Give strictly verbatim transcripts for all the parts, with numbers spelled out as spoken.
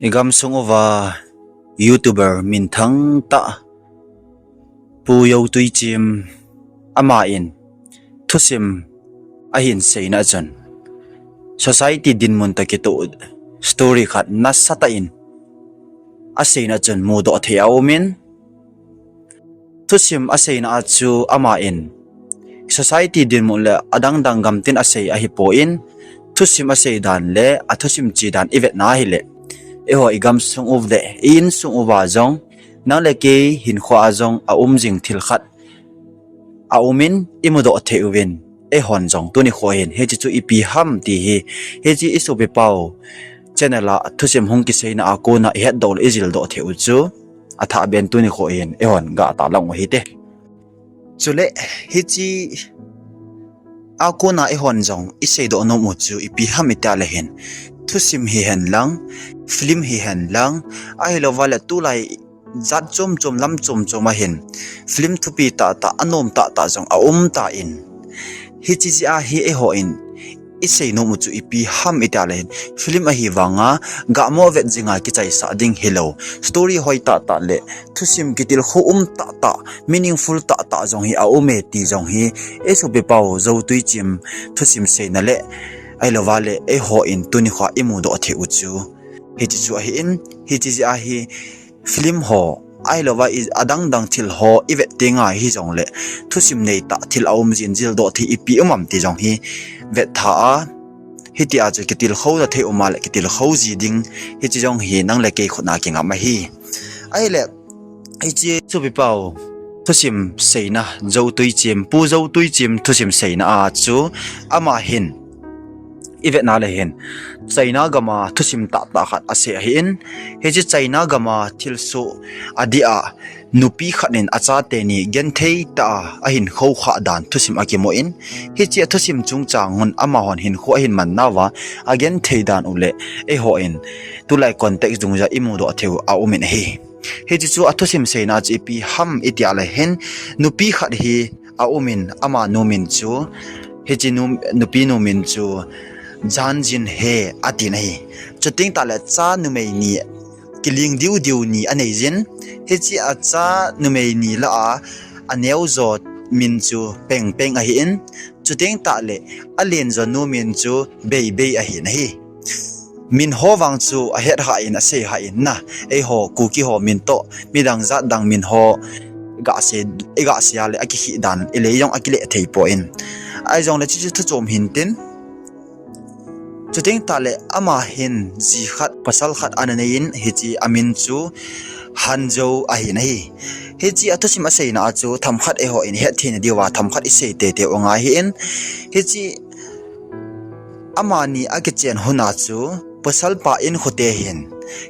I gamsung uva YouTuber minthang tah Pu Zotui Chim, ama in thusim ahin seina chun, society dinmun toh kitoh story khat nasatah in aseina chun mudoh thei aumin, thusim aseina a chu ama in society dinmun le adangdang gamtin asei ahipon, thusim asei dan le athusim che dan ivetna ahile, eiho i gamsung uva le i insung uva jong, nang le kei hinkhoa jong aum jing thil khat aumin imudoh thei uvin, eihon jong tunikho hin hiche chu ipi ham ti hi, hiche i sopipau channel a thusim hung kiseina a kona ihetdoh le ijildoh thei u chu athahbeh in tunikho hin eihon gah talang u hite. Chule hiche a kona eihon jong iseidoh nom u chu ipi ham itia le hin, thusim hihen lang, film hihen lang, ahilouva le tulai jat chom chom lam chom chom a hin film thupi tahtah anom tahtah jong aum tan, hiche jeh a hi eihon isei nom u chu ipi ham itia le hin, film ahi vanga gahmo vet jinga kichaisah ding hilou, story hoi tahtah le thusim kitilkhou um tahtah, meaningful tahtah jong hi aume ti jong hi i sopipau Zotui Chim thusim seina le ahilouva le eihon tunikhoa imudoh thei u chu hiche chu ahin, hiche jeh a hi film ho ahilouva adangdang thil ho ivet tenga hijongle thusim neitah thil aum jin jildoh thei ipi um am ti jong hi vettha a, hitia chu kitilkhouna thei uma le kitilkhou ji ding, hiche jong hi nang le kei khutna kingam ahi. Ahile hiche sopipau thusim seina, Zotui Chim, Pu Zotui Chim thusim seina a chu ama hin ivetna le hin China gama thusim tahtah khat asei ahin, hiche China gama thilsoh adih a nupi khat in achate ni genthei tah a ahin khoukhah dan thusim akimun, hiche athusim chungchang un amahon hinkho ahin man nauva agenthei dan u le eihon tulai context dungjui a imudoh thei u aumin ahi. Hiche chu athusim seina chu ipi ham itia le hin, nupi khat hi aumin, amanu min chu, hiche nu, nupinu min chu Jan Jin He atin ahi. Chuteng tahle cha numei ni, kiling diu diu ni anei jin, hiche acha numei ni lah a aneojo min chu Peng Peng ahin, chuteng tahle alenjo nu min chu Bei Bei ahin ahi. Min ho vang chu ahet hah in, asei hah in na, eiho Kuki ho min toh midang jat dang min ho gahse, igahse a le akikhih dan ilei jong akile thei poi. Ahijongle chuchu thuchom hintin, chuteng tahle ama hin ji khat, pasal khat ana neiyin, hiche amin chu Hanjo ahin ahi. Hiche athusim aseina a chu themkhat eihon ihet theina diuva themkhat isei teitei u angai ahin, hiche amani akichen lhona chu pasalpa inkhote hin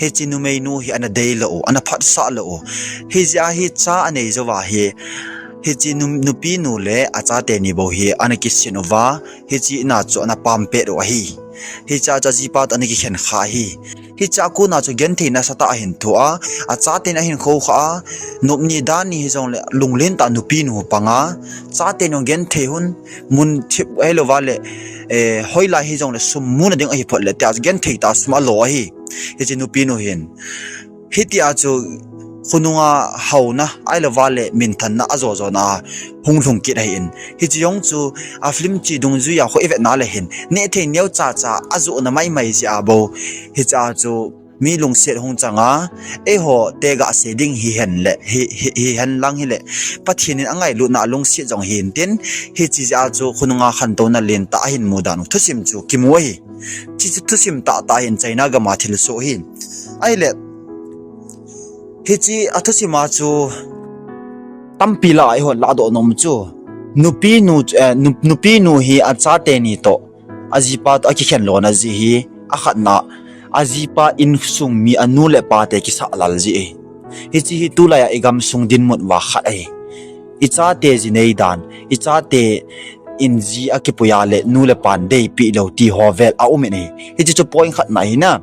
hiche numeinu hi ana deilou u, ana phatsah lou u. Hijeh a hi cha anei jouva hi, hiche nu, nupinu le achate ni bou hi ana kisin uva, hiche in a chu ana pampet u ahi. Hiche a chu ajipa toh ana kikhen kha ahi. Hiche a kona chu genthei nasatah ahin thoh a, achate ni ahin khoukhah a, nop ni dan ni hijongle lunglen tah nupinu panga, chate ni genthei hun, mun thip ahilouva le, eh, hoilai hijongle sum muna ding ahi phot le tia chu genthei tah a sum alo ahi, hiche nupinu hin. Hitia chu khonunga haona ahilouva le minthanna ajojona a hung lhung kit ahin, hiche jong chu a film che dungjuia khu ivetna le hin nehthei neocha cha ajohna maimai jeh a bou, hiche a chu mi lungset hung changa, eiho tegahse ding hihen le, hi, hi, hihen lang hile, Pathen in angailutna lungset jong hintin, hiche jeh a chu khonunga khantouna lentah ahin mu dan u thusim chu kimu ahi. Hiche chu thusim tahtah hin China gama thilsoh ahi. Ahile, hiche athusima chu tampi lah a eihon lahdoh nom chu, nupinu, eh, nu, nupinu hi achate ni toh, ajipa toh akikhen lona jeh hi, akhatna, ajipa insung mi anu le pate kisah lal jeh ahi. Hiche hi tulai a igamsung dinmun uva khat ahi. Ichate ji nei dan, ichate in ji akipuia le nu le pan deipeh lou ti ho vel aumin ahi. Hiche chu point khatna ahina.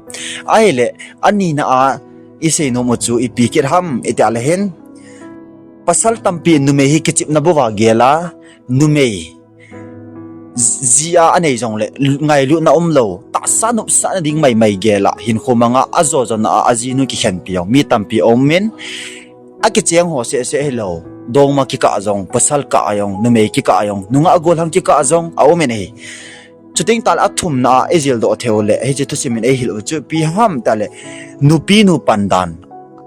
Ahile, anina a isei nom u chu ipi kit ham itia le hin, pasal tampi in numei hi kichepna bouva gel a, numei ji a anei jongle ngailutna umlou, tahsa nopsahna ding maimai gel a hinkho manga ajo jona a ajinu kikhenpi jong mi tampi aumin, akicheng ho sehseh hilou, dongma kikah jong, pasal kah jong, numei kikah jong, nungah gollhang kikah jong aumin ahi. Chuteng tahle athumna a ijildoh theiu le hiche thusim in eihil u chu ipi ham tile, nupi nu pandan,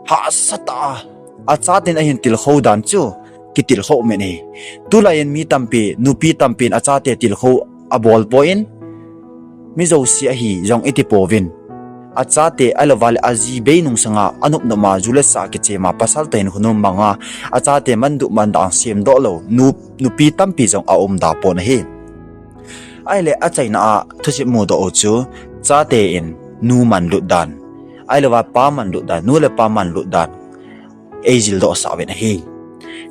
hahsatah a achaten ahin tilkhou dan chu kitilkhou min ahi. Tulai in mi tampi, nupi tampin achate tilkhou abolpoi, mi jouse ahi jong itipouvin, achate ahilouva le aji bei nungsanga anopnop a ju le sa kichema pasal toh hinkho nom manga achate manduh mandang semdoh lou nu, nupi tampi jong aumda pon ahi. Ahile achaina a thusim mudoh u chu, chate in nu manlut dan, ahilouva pa manlut dan, nu le pa manlut dan eijildoh sah uvin ahi.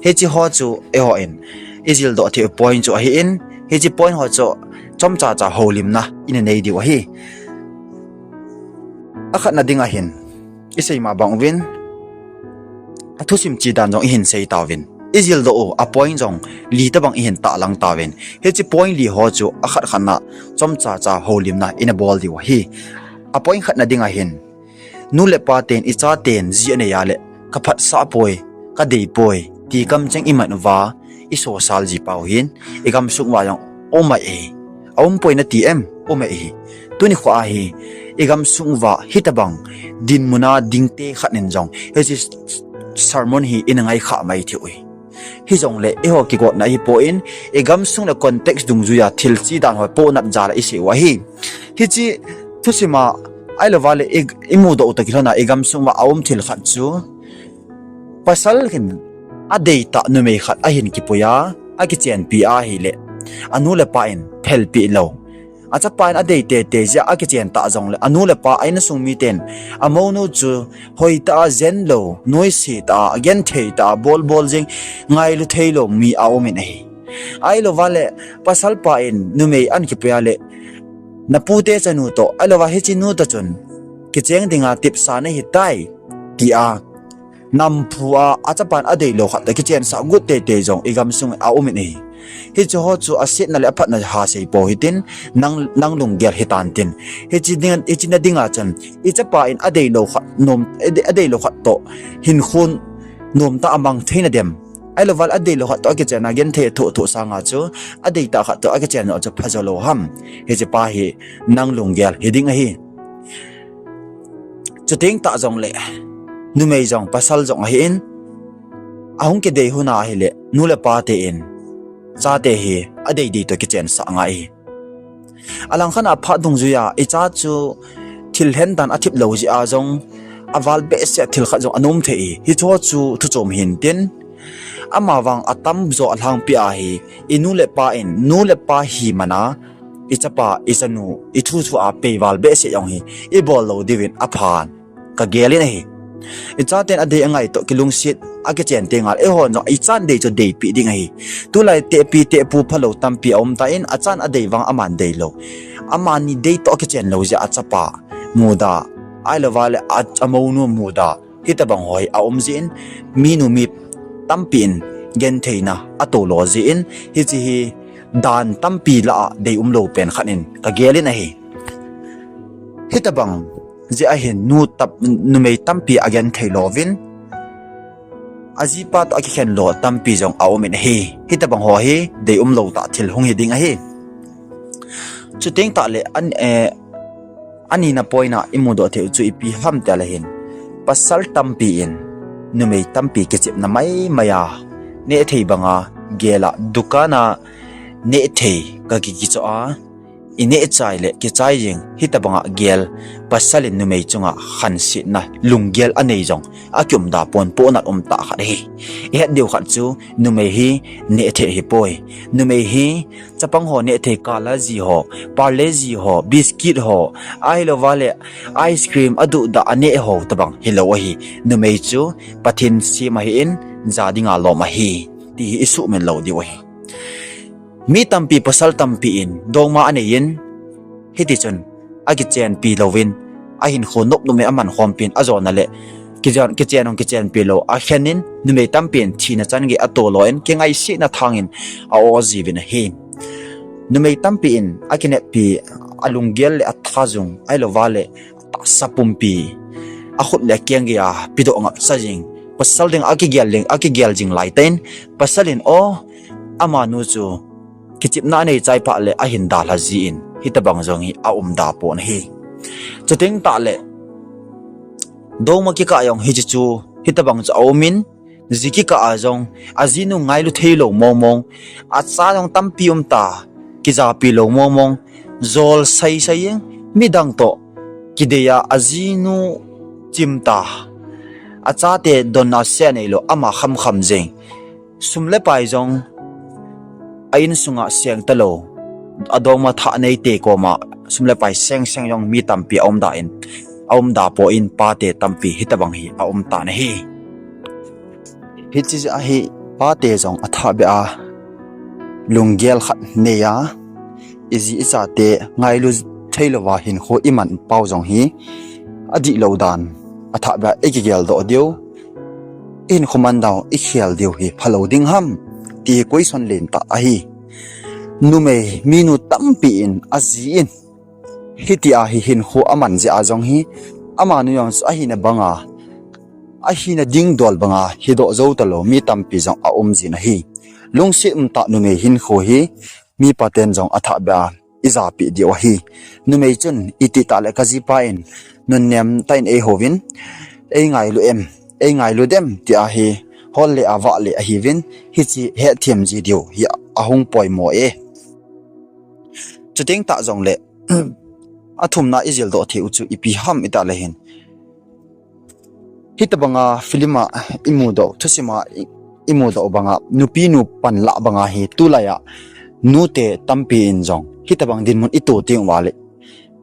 Hiche ho chu eiho in ijildoh thei point chu ahin, hiche point ho chu chomchacha houlimna ina nei diu ahi. Akhatna dinga hin isei ma bang uvin, athusim che dan jong ihin sei tauvin, ijildoh u a point jong li tobang ihin tahlang tauvin, hiche point li ho chu akhat khatna chomchacha houlimna ina bol diu ahi. A point khatna dinga hin, nu le paten ichaten ji anei a le kaphatsah poi, kadeipoi ti kamcheng iman uva isosal ji pau hin, igamsung uva jong um ahi. Aumpoi nati em? Um ahi. Tuni khoa hi igamsung uva hitobang dinmuna dingte khat in jong hiche sermon hi ina ngaikhah mai thei u ahi. Hijongle eiho kigotna ahipoi, igamsung le context dungjuia thil che dan ho pohnat jal a isei u ahi. Hiche thusima ahilouva le i, imudoh u toh kilhona igamsung uva aum thil khat chu, pasal hin adeitah numei khat ahin kipui a, akichenpi ahile, anu le pa in phelpeh lou, achapa in adei teitei jeh a akichen tah jongle anu le pa a insung miten amounu chu hoitah a jenlou, noise tah a, genthei tah a, bolbol jeng, ngailu theilou mi aumin ahi. Ahilouva le pasalpa in numei ahin kipui a le, napute chanu toh, ahilouva hiche nu toh chun kicheng dinga tepsa nahitai, tia namphu a achapan adeilou khat toh kichensah got teitei jong igamsung aumin ahi. Hiche ho chu asetna le aphatna ha seipou hitin, nang, nang lunggel hitan tin. Hiche ding, hiche na dinga chun ichapa in adeilou khat nom, adeilou khat toh hinkho nomtah a mang theina dem? Ahilouva le adeilou khat toh akichen a genthei thoh thoh sanga chu adeitah khat toh akichen u chu phajo lou ham? Hichepa hi nang lunggel hiding ahi. Chuteng tah jongle numei jong pasal jong ahin, ahung kidei hun ahile nu le pate in chate hi adeidei toh kichensah ngai ahi. Alangkhat a phat dungjuia icha chu thil hendan athip lou jeh a jong aval behseh thil khat jong anom thei ahi. Hicheho chu thuchom hintin, amavang atamjo alhangpi ahi, inu le pa in, nu le pa hi mana ichapa, ichanu, ithu thu a peival behseh jong hi ibol lou diuvin aphan kagelin ahi. Ichaten adei angai toh kilungset akichen tengle eihon jong ichan dei chu deipeh ding ahi. Tulai tehpi tehpu phalou tampi aumtan, achan adei vang aman deilou, amani dei toh akichen lou jeh a achapa muda, ahilouva le a, amounu muda, hitobang ho hi aum jeh in, minu mi tampi in gentheina atolo jeh in, hiche hi dan tampi lah a dei umlou pen khat in kagelin ahi. Hitobang jeh ahin nu tap, numei tampi agenthei louvin, ajipa toh akikhen lou tampi jong aumin ahi. Hitobang ho hi dei umlou tah thil hung hiding ahi. Chuteng tahle an, eh, anina point a imudoh theiu chu ipi ham tile hin, pasal tampi in numei tampi kichepna maimai a nehthei banga gel a, dukan a nehthei kakikichoh a, ineh chai le kichai jeng hitobanga gel, pasal in numei chunga khansetna lunggel anei jong akiumda pon, pohnat umtah khat ahi. Ihet diu khat chu numei hi nehthei ahipoi. Numei hi chapang ho nehthei, Kala ji ho, Parle ji ho, biscuit ho, ahilouva le ice cream aduhdah aneh ho tobang hilou ahi. Numei chu Pathen sem ahin, ja dinga lom ahi, ti hi isuhmil lou diu ahi. Mi tampi, pasal tampi in dongma aneiyin, hitichun akichenpi louvin, ahinkho nopnop in aman khompin, ajona le kichen, kichen jong kichenpi lou akhenin, numei tampin thina changei atoloin, kingaisetna thangin a-o jiuvin ahi. Numei tampi in akineppi, alunggel le athajung, ahilouva le atahsa pumpi, akhut le akeng geiya pedoh ngapsa jing, pasal ding akigel ding, akigel jing laitah in, pasal in o, amanu chu kichepna anei chai phat le ahin dalha jin, hitobang jong hi aumda pon ahi. Chuteng tahle, dongma kikah jong hiche chu hitobang chu aumin, ji kikah a jong ajinu ngailu theilou mongmong, acha jong tampi umta, kijapi lou mongmong, jol saisai jeng, midang toh kideiya ajinu chimta, achate donna seh neilou, ama khamkham jeng, sum le pai jong a insunga seng talou, adongma thah neite koma sum le pai sengseng jong mi tampi aumda in, aumda pon, pate tampi hitobang hi aumtan ahi. Hiche jeh a hi pate jong athahbeh a lunggel khat neiya, iji ichate ngailu theilouva hinkho iman pau jong hi adihlou dan, athahbeh a ikigeldoh diu, ihinkho mandan u ikhel diu hi phalou ding ham, ti hi question lentah ahi. Numei minu tampi in aji in hitia hi hinkho aman jeh a jong hi, amanu jong chu ahina banga, ahina ding dol banga hidoh jou talou mi tampi jong aum jin ahi. Lungset umtah numei hinkho hi mipaten jong athahbeh a ijapeh diu ahi. Numei chun itih tah le kajipa in nunnem tah in eihouvin, eingailu em, eingailu dem tia hi hol le avah le ahiuvin, hiche hetthem ji diu hi ahung poimo e. Chuteng tah jongle, athumna ijildoh thei u chu ipi ham itile hin, hitobanga film a imudoh, thusima i, imudoh banga, nupinu panlah banga hi tulaiya nute tampi in jong hitobang dinmun ito teng uva le,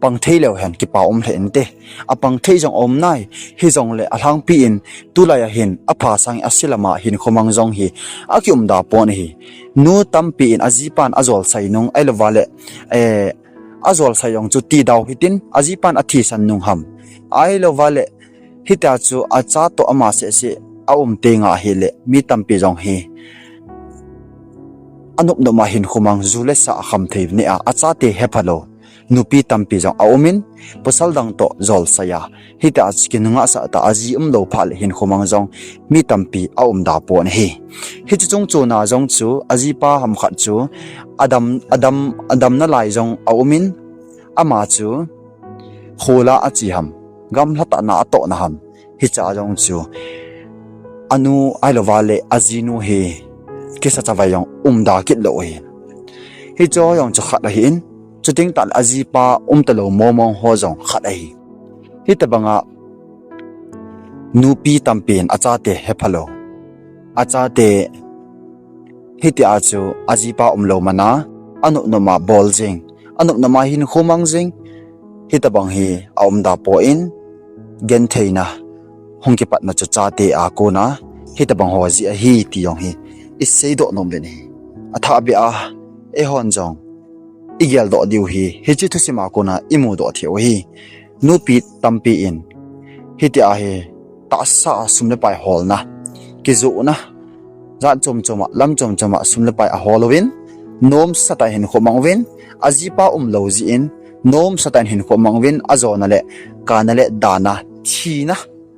pang thei leu hen kipa um lheh inte. Apang thei jong aum nai, hijongle alhangpi in tulaiya hin apha sangin ase lama hinkho mang jong hi akiumda pon ahi. Nu tampi in ajipan ajolsai nung, ahilouva le, eh, ajolsai jong chu tidau hitin, ajipan athisan nung ham, ahilouva le, hitia chu acha toh ama sehseh aum tenga ahile, mi tampi jong hi anopnop a hinkho mang, ju le sa akham thei neh a, achate hephalou nupi tampi jong aumin, pasal dang toh jolsai a, hitia chu kinunga sah tah a, aji umlou phat le hinkho mang jong mi tampi aumda pon ahi. Hiche chungchona jong chu ajipa ham khat chu adam, adam, adamna lai jong aumin, ama chu khola ache ham, gamlhatah na atohna ham, hichea jong chu anu ahilouva le ajinu hi kisa chavai jong umda kit lou ahi. Hicheho jong chu khat ahin, chuteng tahle ajipa umtalou momong ho jong khat ahi. Hitobanga nupi tampin achate hephalou, achate hitia chu ajipa umlou mana, anopnop a bol jing, anopnop a hinkho mang jing, hitobang hi aumda pon, gentheina hung kipatna chu chate a kona hitobang ho jeh ahi ti jong hi iseidoh nom uvin ahi. Athahbeh a eihon jong igeldoh diu hi hiche thusima kona imudoh thei u ahi. Nupi tampi in hitia hi tahsa a sum le pai holna, kijohna, jat chom choma, lam chom choma sum le pai ahol uvin, nomsatah in hinkho mang uvin, ajipa umlou jeh in nomsatah in hinkho mang uvin, ajona le kana le dana, thina,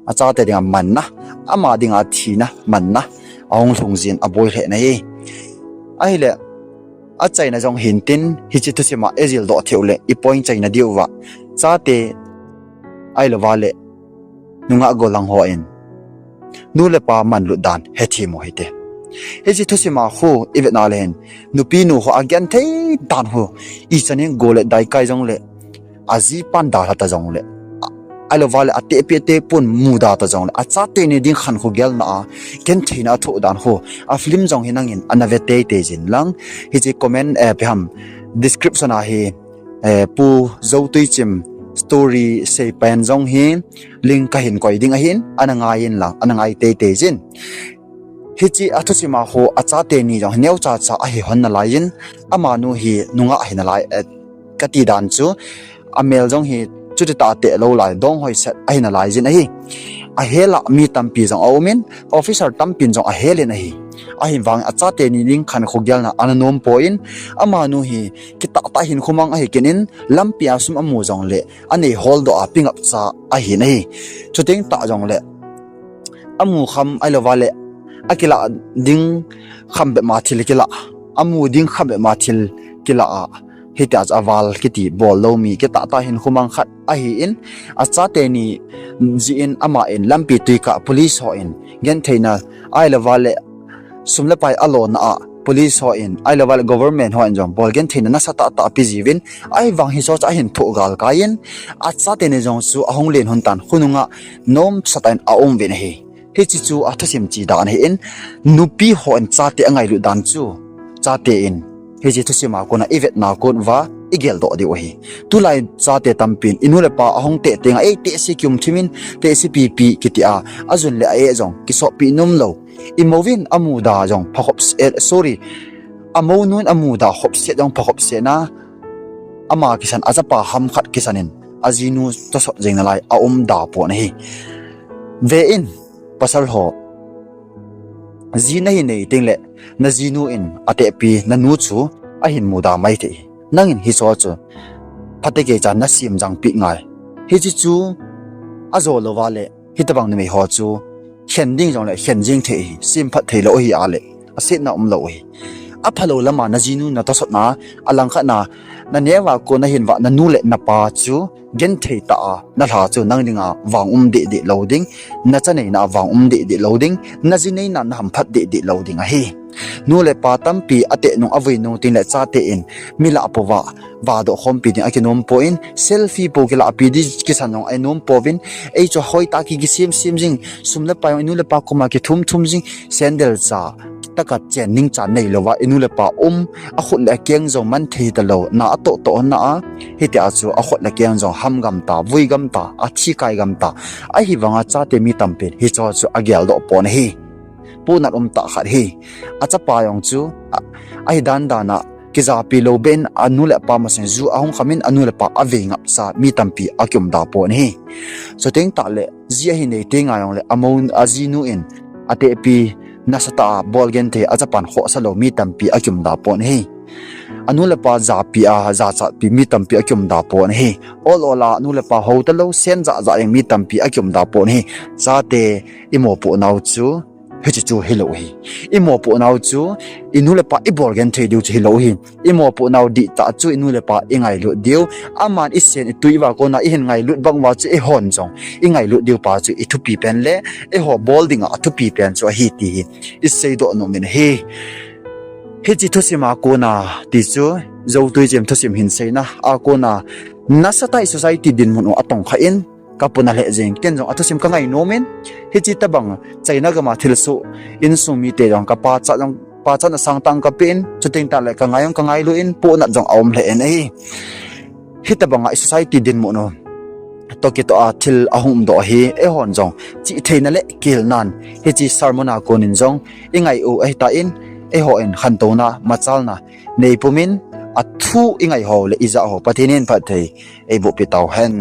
achate dinga manna, ama dinga thina, manna ahung lhung jin aboi lheh na hi. Ahile, achaina jong hintin, hiche thusima ijildoh thei u le ipoint chaina diuva, chate ahilouva le nungah gollhang hon nu le pa manlut dan hethem u hite. Hiche thusima khu ivetna le hin, nupi nu khu agenthei dan khu, ichan in go le daikai jongle, ajipan dalha ta jongle, ahilouva le atehpi atehpun muda ta jongle, achateni ding khankho gelna a gentheina athoh dan khu, a film jong hi nangin ana ve teitei jin lang, hiche comment, eh, ipi ham, description a hi, eh, Pu Joutui Chim story seipen jong hi link kahin koi ding ahin, ana ngai in lang, ana ngai teitei jin. Hiche a thusima khu achateni jong hi neocha cha ahi hon nalaiyin, amanu hi nungah ahi nalai, eh, kati dan chu, amel jong hi chutitah a tehlou lai, donghoi set ahi nalaijin ahi. Ahel a mi tampi jong aumin, officer tampin jong ahel in ahi. Ahivang achate ni ding khankho gelna ana nom poi, amanu hi kitahtah hinkho mang ahi kit in, lampi a sum amu jongle anei holdoh a pingapcha ahin ahi. Chuteng tah jongle amu kham ahilouva le akilah ding kham bep ma thil kilah, amu ding kham bep ma thil kilah a, hitia chu aval kiti bol lou mi kitahtah hinkho mang khat ahin, achate ni jeh in ama in lampi tuikah police ho in gentheina ahilouva le sum le pai alona a police ho in ahilouva le government ho in jong bol gentheina nasatah tah ape jiuvin, ahivang hicheho chu ahin thoh galkai in, achate ni jong chu ahung len lhon tan, khonunga nomsatah in aum uvin ahi. Hiche chu athusim che dan ahin, nupi ho in chate angailut dan chu, chate in hiche thusim a kona ivetna kon uva igeldoh diu ahi. Tulai chate tampin inu le pa ahung teh tenga eitehse kium thimin, tehse pipi kitia, ajun le a-eh jong kisoppi nomlou, imouvin amuda jong phakhop se, sorry, amounun amuda khopset jong phakhop sena, ama kisan achapa ham khat kisan in ajinu tosot jeng nalai aum da pon ahi. Ve in, pasal ho, ji nahi nei tengle najinu in atehpi nanu chu ahin muda mai thei. Nangin hicheho chu phatecha nasem jangpeh ngai. Hiche chu ajo louva le hitobang numei ho chu khen ding jongle khen jeng thei ahi, semphat theilou ahi a le asetna umlou ahi. Aphalou lama najinu natosotna, alangkhatna, naneo a kona hin vah nanu le napa chu genthei tah a nalha chu nang dinga vang um dehdeh lou ding, nacha neina a vang um dehdeh lou ding, naji neina nahamphat dehdeh lou ding ahi. Nu le pa tampi ateh nung avui nung tengle chate in mi lah pouva vadoh khompi ding akinom pon, selfie pou kilahpi ding kisan jong anom pouvin, eichu hoitah a ki, kisem sem jing, sum le pai jong inu le pa koma kithum thum jing, sandal cha taka chen ningcha neilouva inu le pa um, akhut le akeng jong man thei talou na atoh toh na a, hitia chu akhut le akeng jong ham gamta, vui gamta, athi kai gamta, ahivanga chate mi tampin hicheho chu ageldoh pon ahi. Pohnat umtah khat hi. Achapa jong chu a, ahi dan dan a kijapi lou beh in anu le apa masang ju ahung khamin anu le pa avei ngapcha mi tampi akium da pon ahi. Chuteng tah le ji ahi nei tenga jongle amou, ajinu in atehpi nasatah a bol genthei, achapan khohsa lou mi tampi akium da pon ahi. Anu le pa japi a jachatpi mi tampi akium da pon ahi. Ol ol a anu le pa hou talou, sen jahjah jeng mi tampi akium da pon ahi. Chate, imopohnau chu hiche chu hilou ahi. Imopohnau chu inu le pa ibol genthei diu chu hilou ahi. Imopohnau dihtah chu inu le pa ingailut diu, aman isen itui uva kona ihin ngailut bang uva chu eihon jong ingailut diu pa chu ithupi pen le eiho bol dinga athupi pen chu ahi ti hi iseidoh nom in ahi. Hiche thusim a kona ti chu, joutui chem thusim hin seina a kona nasatah i society dinmun u atongkha in, kapuna lheh jeng, ken jong athusim kangai nom in, hiche tobang China gam a thilsoh, insung mite jong kapachat jong, pachatna sangtah kapeh in, chuteng tah le kangai jong kangailu in, pohnat jong aum lheh in ahi. Hitobanga i society dinmun u toh kitoh a thil ahung umdoh ahi, eihon jong chihtheina le kihilnan hiche sermon a konin jong ingai u ahitan, eihon khantouna machalna neipum in, athu ingai ho le ijah ho Pathen in phatthei eiboh peh tauhen.